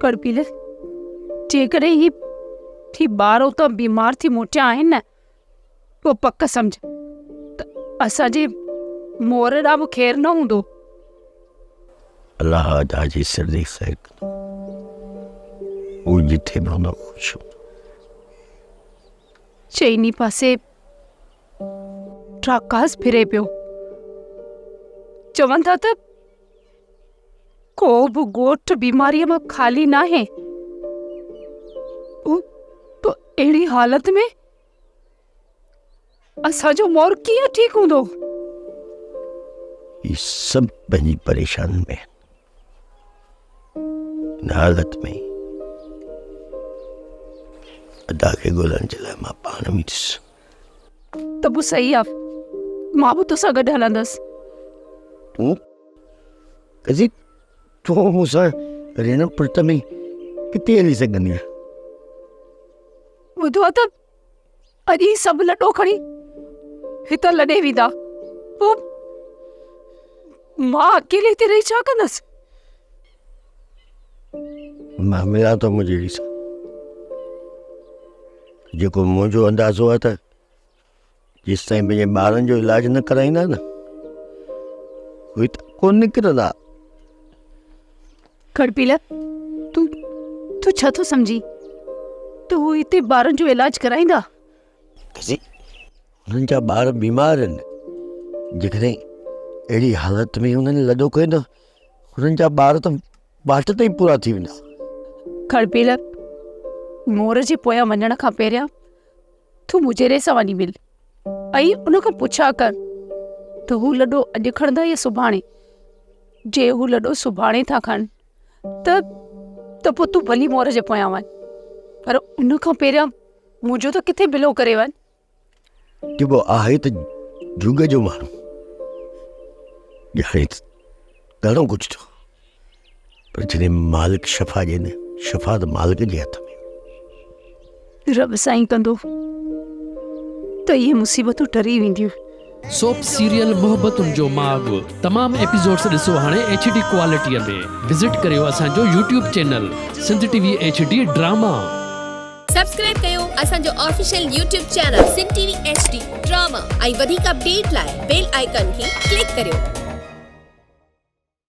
ڪڙپيل، جيڪڏهن هي هي ٻار اتان بيمار ٿي موٽيا آهن نه، پوء پڪ سمجهه ته اسان جي مور ڏانهن به خير نه هوندو. الله ادا جي سر جي خير ڪندو. هو جٿي به هوندو خوش هوندو. چئني پاسي راڪاس ڦري پيو. چون ٿا ته ڪو به ڳوٺ بيماريء مان خالي ناهي. پوء اهڙي حالت ۾ اسان جو مور ڪيئن ٺيڪ هوندو؟ هي سڀ پنهنجي پريشانين ۾ آهن. هن حالت ۾ ادا کي ڳولڻ جي لاء مان پاڻ ويندس. ته پوء صحيح آ، مان به توسان گڏ هلندس. تون قضي تون مون سان ريڻ پرت ۾ ڪٿي هلي سگهندينء؟ ٻڌو آ ته اڄ هي سڀ لڏو کڻي هتان لڏي ويندا. پوء مان اڪيلي هتي رهي ڇا ڪندس؟ مان ملان ٿو منهنجي سان. جيڪو منهنجو اندازو آهي ته جيستائين پنهنجي ٻارن جو علاج نه ڪرائيندا نه اهي ته ڪونه نڪرندا. کڙپيل، تون تون ڇا ٿو سمجهين ته هو هتي ٻارن جو علاج ڪرائيندا؟ قاضي، هنن جا ٻار بيمار آهن. جيڪڏهن اهڙي حالت ۾ هنن لڏو ڪيو ته هنن جا ٻار ته واٽ تي ئي پورا ٿي ويندا. کڙپيل، مور جي پويان وڃڻ کان پهريان تون مجيري سان وڃي مل ۽ ان کان پڇا ڪر ته هو لڏو اڄ کڻندا يا سڀاڻي. جي هو لڏو سڀاڻي ٿا کڻن ته ته پوء تون ڀلي مور جي پويان وڃ پر ان کان پهريان منهنجو ته ڪٿي بلو ڪري وڃ. ٽٻو آهي ته جوڳ جو ماڻهو ڄاڻي ته گهڻو ڪجهه ٿو پر جڏهن مالڪ شفا ڏي نه شفا ته مالڪ جي هٿ ۾. رب سائين ڪندو ته اهي مصيبتون ٽري وينديون. سوپ سيريل محبتن جو ماڳ تمام ايپيسوڊس ڏسو هاڻي ايڇ ڊي ڪوالٽي ۾ وزٽ ڪريو اسان جو YouTube channel Sindh T V H D drama. Subscribe ڪيو اسان جو official YouTube channel Sindh T V H D drama ۽ وڌيڪ اپڊيٽ لاء بيل آئيڪان کي ڪلڪ ڪريو.